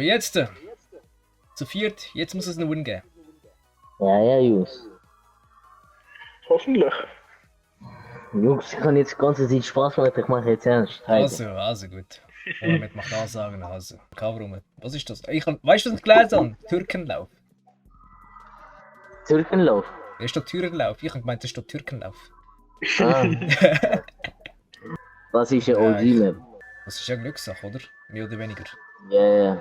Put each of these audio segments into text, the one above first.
Und jetzt, zu viert, jetzt muss es einen Win geben. Ja, Jungs. Hoffentlich. Jungs, ich kann jetzt die ganze Zeit Spaß machen, ich mache jetzt ernst. Also gut. Moment, macht Ansagen, also. Warum? Was ist das? Weißt du, was ich gelesen habe? Türkenlauf. Türkenlauf? Da ist doch Türkenlauf. Ich habe gemeint, das ist doch Türkenlauf. Ah. Das ist ein OG-Map. Das ist ja Glückssache, oder? Mehr oder weniger. Ja.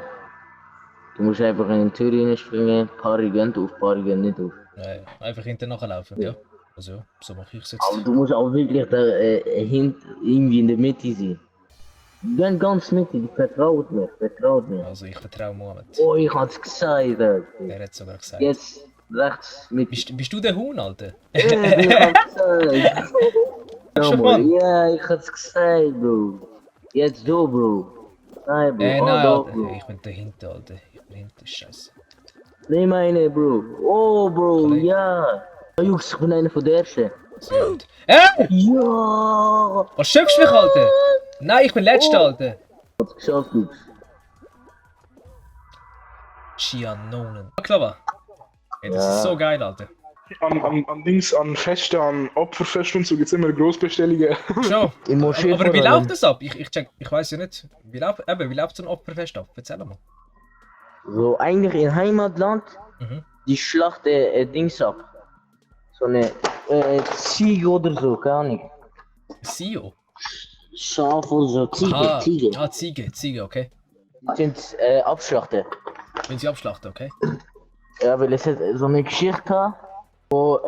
Du musst einfach in die Tür reinspringen, Paare gehen auf, Paare gehen nicht auf. Ja, einfach hinten nachlaufen, ja. Also, so mache ich es jetzt. Aber du musst auch wirklich da irgendwie in der Mitte sein. Geh ganz Mitte, vertraut mir. Also, ich vertraue Mohammed. Oh, ich hab's gesagt, Alter. Der hat sogar gesagt. Jetzt rechts mit. Bist du der Huhn, Alter? Ja, ich hab's gesagt. Schon mal. Ja, ich hab's gesagt, Bro. Jetzt du, Bro. Nein, Bro. Nein, Bro. Ich bin dahinter, Alter. Ich bin hinter, scheiße. Nein, meine, Bro. Oh, Bro, ja. Jungs, ich bin einer von der Ersten. Sehr gut. Ja. Was schimpfst du mich, Alter? Nein, ich bin Letzter, Alter. Ich hab's geschafft, Jungs. Chianonen. Klava. Ey, das ist so geil, Alter. An Feste, an Opferfesten und so gibt's immer Großbestellungen. Schon. Moschee Aber wie läuft das ab? Ich weiß ja nicht. Wie läuft so ein Opferfest ab? Erzähl mal. So, eigentlich in Heimatland, die schlachten Dings ab. So eine Ziege oder so, gar nicht. Sio? Schaf oder so, Ziege. Ah, Ziege, okay. Die sind abschlachten. Wenn sie abschlachten, okay. Ja, weil es hat so eine Geschichte hat, wo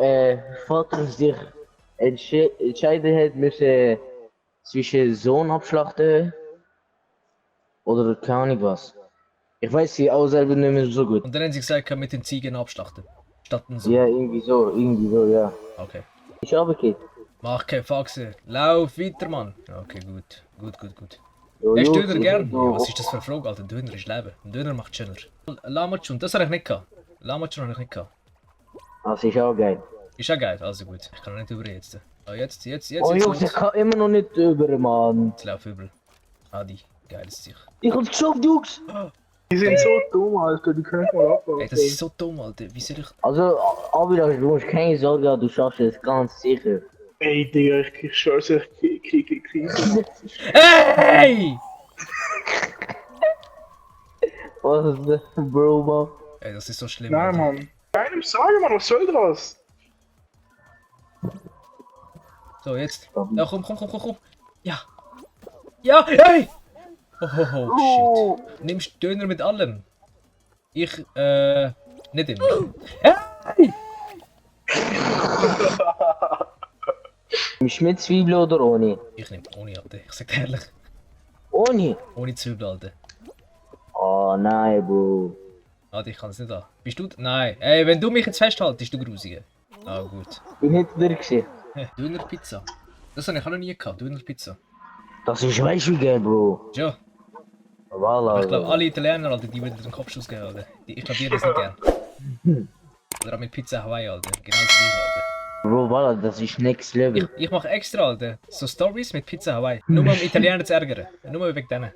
Vater sich entscheiden hat müssen zwischen Sohn abschlachten oder keine Ahnung was. Ich weiß sie auch selber nicht mehr so gut. Und dann haben sie gesagt, mit den Ziegen abschlachten. Statt den Sohn. Ja, irgendwie so, ja. Okay. Ich habe geht. Mach keine Faxe. Lauf weiter, Mann. Okay, gut. Jo, Hast du Jungs, Döner gern? so- Ja, was ist das für eine Frage, Alter? Döner ist Leben. Ein Döner macht schöner. Lamachun, das habe ich nicht gehabt. Lamachun habe ich nicht gehabt. Das ist auch geil. Ist ja geil, also gut. Ich kann nicht über jetzt. Oh, jetzt. Oh Jungs, ich kann immer noch nicht über, Mann. Jetzt lauf übel. Adi, geiles Sicht. Ich hab's geschafft, Jungs. Die sind so dumm, Alter, die können mal abbauen. Ey, das ist so dumm, Alter. Wie soll ich... Also, Abidas, du musst keine Sorge haben, du schaffst es ganz sicher. Ey, Digga, ich schwör's, ich krieg. Hey! Was ist das, Bro, Mann? Ey, das ist so schlimm, Nein, Alter. Mann. Keinem sagen, Mann, was soll das? So, jetzt. Ja, komm. Ja. Ja, hey! Oh, shit. Nimmst Döner mit allem? Ich, nicht immer. Hey! Mit Zwiebeln oder ohne? Ich nehm ohne, Alter. Ich sag dir ehrlich. Ohne? Ohne Zwiebeln, Alter. Oh nein, Bro. Alter, ich kann es nicht an. Bist du... Nein. Ey, wenn du mich jetzt festhaltest, du Grusige. Ah, gut. Bin nicht dir gewesen. Dönerpizza. Das habe ich auch noch nie gehabt, Dönerpizza. Das ist weißt wie geil, Bro. Ja. Voilà. Ich glaube, alle Italiener, Alter, die würden den Kopfschuss geben, Alter. Ich glaube, die das nicht gern. Oder auch mit Pizza Hawaii, Alter. Genau das gleiche, Alter. Bro, voilà, das ist next level. Ich mache extra, Alter. So Stories mit Pizza Hawaii. Nur um Italiener zu ärgern. Nur wegen denen.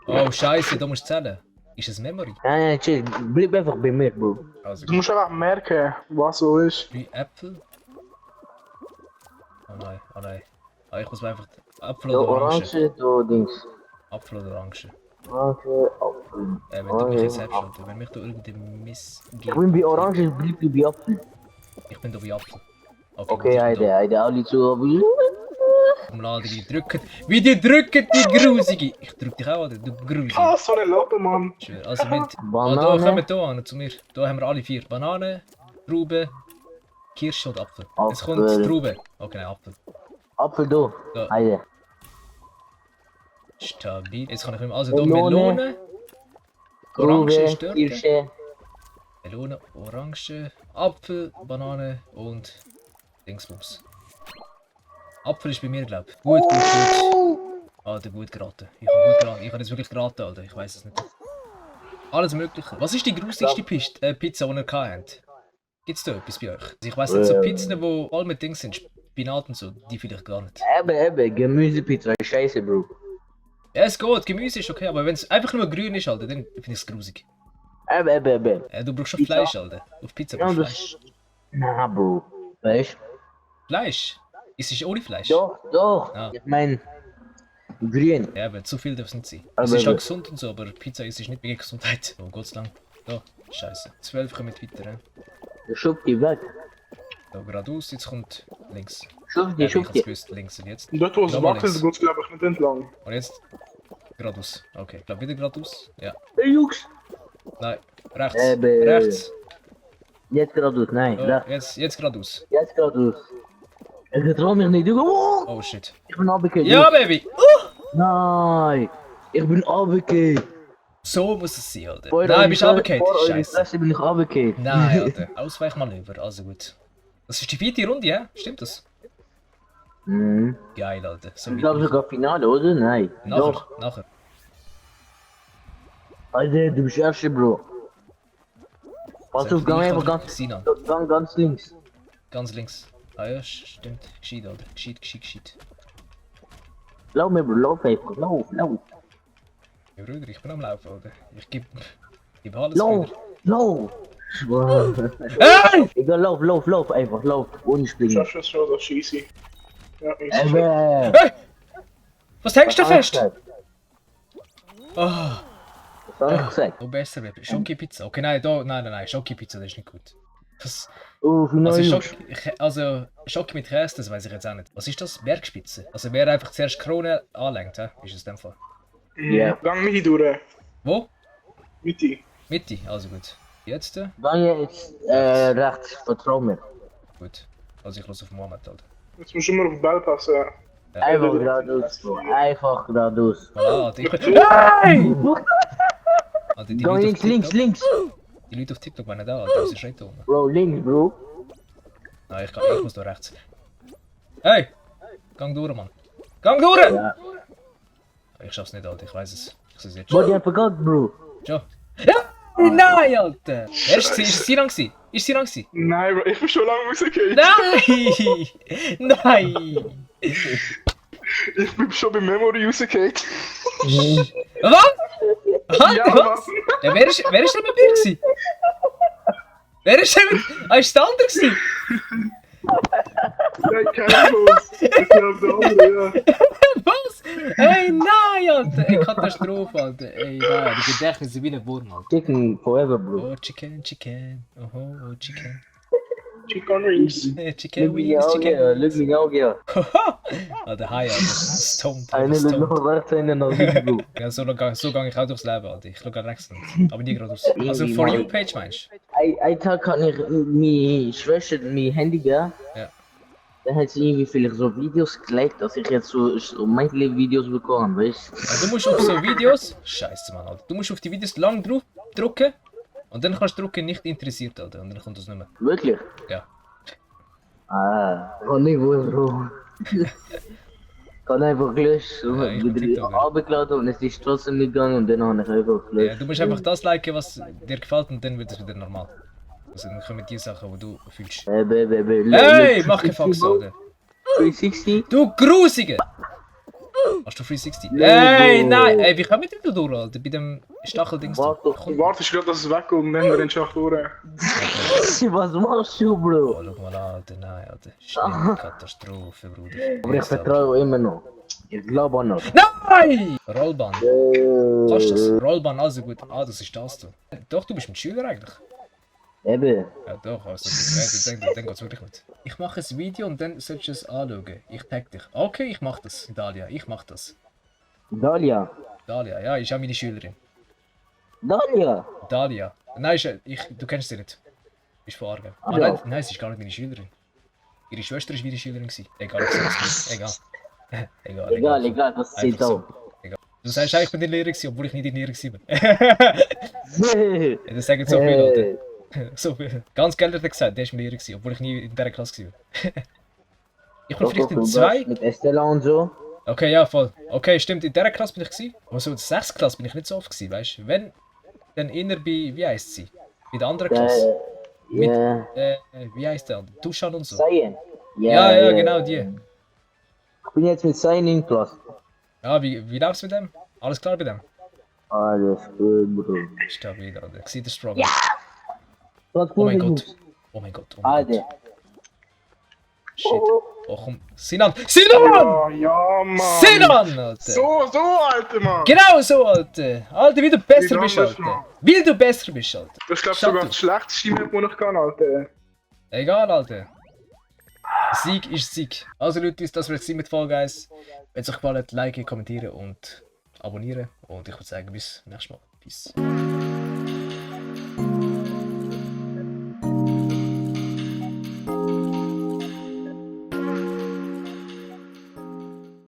Oh, Scheiße, du musst zählen. Ist es Memory? Nein, chill, bleib einfach bei mir, Bro. Also, Du musst einfach merken, was so ist. 3 Äpfel. Oh nein. Ah, ich muss mir einfach... Apfel Du oder Orange? Orange, du Dings. Apfel oder Orange? Orange, Apfel. Wenn du mich jetzt selbst, Alter. Wenn mich da irgendein Miss Ich gibt. bin bei Orange, bleib du bei Apfel. Ich bin da bei Apfel. Okay, Heide, alle zu. Umladen, wie die drücken, die Grusige. Ich drück dich auch, Alter, du Grusige. Ah, so eine Lappe, Mann. Schön. Also mit... Banane. Da kommen wir an, zu mir. Da haben wir alle 4. Banane, Traube, Kirsche und Apfel. Jetzt kommt Apfel. Traube. Okay, nein, Apfel. Apfel, du. Ja. Heide. Stabil. Jetzt kann ich also hier Melone, Orange, Trube, Störke, Kirsche. Melone, Orange, Apfel, Banane und Dingsbums. Apfel ist bei mir, glaube ich. Gut. Alter, gut geraten. Ich habe gut geraten. Ich habe jetzt wirklich geraten, Alter. Ich weiß es nicht. Alles Mögliche. Was ist die grusigste Pizza, die ihr habt? Gibt es da etwas bei euch? Also ich weiß nicht, so Pizzen, die voll mit Dings sind, Spinat und so, die vielleicht gar nicht. Eben, Gemüsepizza ist scheiße, Bro. Ja, es geht, Gemüse ist okay, aber wenn es einfach nur grün ist, Alter, dann finde ich es grusig. Du brauchst schon Fleisch, Alter. Auf Pizza Ja, brauchst du das... Fleisch. Na, Bro. Weißt Fleisch? Ist es ohne Fleisch? Doch. Ah. Ich mein... Grün. Ja, aber zu viel darf es nicht sein. Aber- Es ist schon gesund und so, aber Pizza ist nicht gegen Gesundheit. Oh Gott sei Dank. Da, scheiße. 12 kommen weiter, ne? Schub die weg. Da geradeaus, jetzt kommt links. Schub Ja, ich die. hab's gewusst, links und jetzt. Und dort, wo es Nochmal wackelt, links. geht es glaube ich nicht entlang. Und jetzt geradeaus. Okay, ich glaube wieder geradeaus. Ja. Hey, Jungs. Nein, rechts. Eben. Rechts. Jetzt geradeaus, nein. Oh, Da. jetzt geradeaus. Jetzt geradeaus. Ich trau mich nicht. Oh, Oh shit. ich bin abgekehrt. Ja, Baby! Nein. Ich bin abgekehrt. So muss es sein, Alter. Vor Nein, bist du runtergefallen? Vor eure Scheiße. Fresse bin ich abgekehrt. Nein, Alter. Ausweichmanöver, also gut. Das ist die 4. Runde, ja? Stimmt das? Mhm. Geil, Alter. So Ich wie glaube sogar Finale, oder? Nein. Doch. Nachher. Alter, du bist Erste, Bro. Pass auf, gang einfach Sinan. ganz links. Ganz links. Ah ja, stimmt. Gescheit, Alter. Gescheit. Lauf mir, Bro, lauf einfach. Lauf. Ja, Bruder, ich bin am Laufen, Alter. Ich geb alles Lauf. wieder. Lauf. Hey! Egal, lauf, einfach, lauf. Ohne springen. Schaffst du das schon, das ist easy. Ja, easy. Eben. Hey! Was hängst du fest? Oh, Was hab ich gesagt? noch besser, Baby. Schoki-Pizza. Okay, nein. Schoki-Pizza, das ist nicht gut. Das, Finale, Jungs. Schoki mit Käse, das weiß ich jetzt auch nicht. Was ist das? Bergspitze? Also wer einfach zuerst Krone anlenkt, ist es in dem Fall. Ja. Gang Mitte durch. Wo? Mitte. Mitte, also gut. Jetzt? Gang jetzt rechts, vertrau mir. Gut. Also ich los auf Mohammed, Alter. Jetzt musst du immer auf den Ball passen. Einfach geradeaus, Bro. Einfach geradeaus. Voilà, Alter, Hey! Alter, Gang links. Die Leute auf TikTok waren da, Alter, das ist nicht da oben. Bro, links, Bro. Nein, ich muss da rechts. Hey! Gang durch, Mann. Gang durch! Ja. Ich schaff's nicht, Alter, ich weiß es. Ich seh's jetzt Bro, schon. die haben verkackt, Bro. Ja! Nein, Alter! Wer ist es? Ist es Sinan gewesen? Ist Sinan gewesen? Nein, Bro, ich bin schon lange rausgegangen. Nein! Nein! Ich bin schon bei Memory rausgegangen. Was? Alter, Ja, was? Ja, wer ist denn mit mir gewesen? Wer ist denn mit... Ah, ist der andere gewesen? Nein, kein Fuß. Ich glaube, der andere, ja. Was? Ey, nein, Alter! Ey, Katastrophe, Alter. Ey, nein, die Gedächtnisse sind wie ein Wurm, Alter. Chicken forever, Bro. Oh, chicken. Oh, chicken. Chicken Rings. Chicken Look me wings, out chicken here, look me out here. Alter, hi, Alter. Stoned, Eine Alter, look stoned. nach rechts, eine nach links, Bro. Ja, so gang ich auch durchs Leben, Alter. Ich schau gerade rechts nicht. Aber nie geradeaus. Also, For You-Page meinst du? Ein Tag hat ich meine Schwester mein Handy gegeben. Ja. Dann hat sie irgendwie vielleicht so Videos gelegt, dass ich jetzt so manche Videos bekomme, weißt du? Ja, du musst auf so Videos... Scheiße, Mann, Alter. Du musst auf die Videos lang drauf drücken. Und dann kannst du drücken, nicht interessiert, Alter. Und dann kommt das nicht mehr. Wirklich? Ja. Kann nicht wohl, Bro. Kann einfach gelöscht, Ja, ich wieder bin TikTok, abgeladen und es ist trotzdem nicht gegangen und dann habe ich einfach Ja, gelöscht. du musst einfach das liken, was dir gefällt und dann wird es wieder normal. Also dann kommen die Sachen, die du fühlst. Hey, mach keinen Fax, Alter. 360? Du Grusiger! Hast du 360? Hey, nein! Ey, wie kommen wir denn da durch, Alter? Bei dem Stacheldings da? Warte doch. Du wartest gerade, dass es wegkommt und dann wir den Schacht durch. Was machst du, Bro? Oh, schau mal an, Alter, nein, Alter. Schlimme Katastrophe, Bruder. Aber ich vertraue immer noch. Ich glaube auch noch. Nein! Rollbahn. Kannst du das? Rollbahn, also gut. Ah, das ist das da. Doch, du bist ein Schüler eigentlich. Eben. Ja, doch, also dann geht's wirklich nicht. Ich mache ein Video und dann sollst du es anschauen. Ich tag dich. Okay, ich mach das, Dalia, ich mach das. Dalia. Dalia, ja, ist auch meine Schülerin. Dalia. Dalia. Nein, du kennst sie nicht. Ist von Aargau. Ah, Ja. nein, sie ist gar nicht meine Schülerin. Ihre Schwester ist meine Schülerin gewesen. Egal, ich sag's nicht. Egal. Egal, das Einfach zählt auch. so. Egal. Du sagst, ich bin dein Lehrer gewesen, obwohl ich nicht dein Lehrer gewesen bin. Ja, das sagen so viele, Alter. So viel. Ganz geil hat er gesagt, der ist mein Lehrer gewesen, obwohl ich nie in dieser Klasse war. Ich bin vielleicht in 2. Mit Estella und so. Okay, ja, voll. Okay, stimmt, in dieser Klasse bin ich gewesen. Aber so in der 6. Klasse bin ich nicht so oft gewesen, weißt du? Wenn, dann eher bei, wie heisst sie? Bei der anderen Klasse. Mit, Ja. wie heisst der? Duschan und so. Seien. Ja, genau, die. Ich bin jetzt mit Seien in Klasse. Ja, wie läuft's mit dem? Alles klar bei dem? Alles gut, Bro. Stabil, Alter. Sieht der Struggle. Was Oh mein gut Gott. ist. Oh mein Gott. Oh mein Alter. Gott. Shit. Oh komm. Sinan! Sinan! Ja, Mann! Sinan, Alter! So, Alter, Mann! Genau so, Alter! Alter, wie du besser Wie bist, anders, Alter! Mann. Wie du besser bist, Alter! Das ist, glaube ich, Shut sogar up. das schlechteste Map, das ich kann, Alter. Egal, Alter. Sieg ist Sieg. Also Leute, das war jetzt mit Fall Guys. Wenn es euch gefallen hat, liken, kommentieren und abonnieren. Und ich würde sagen, bis nächstes Mal. Peace.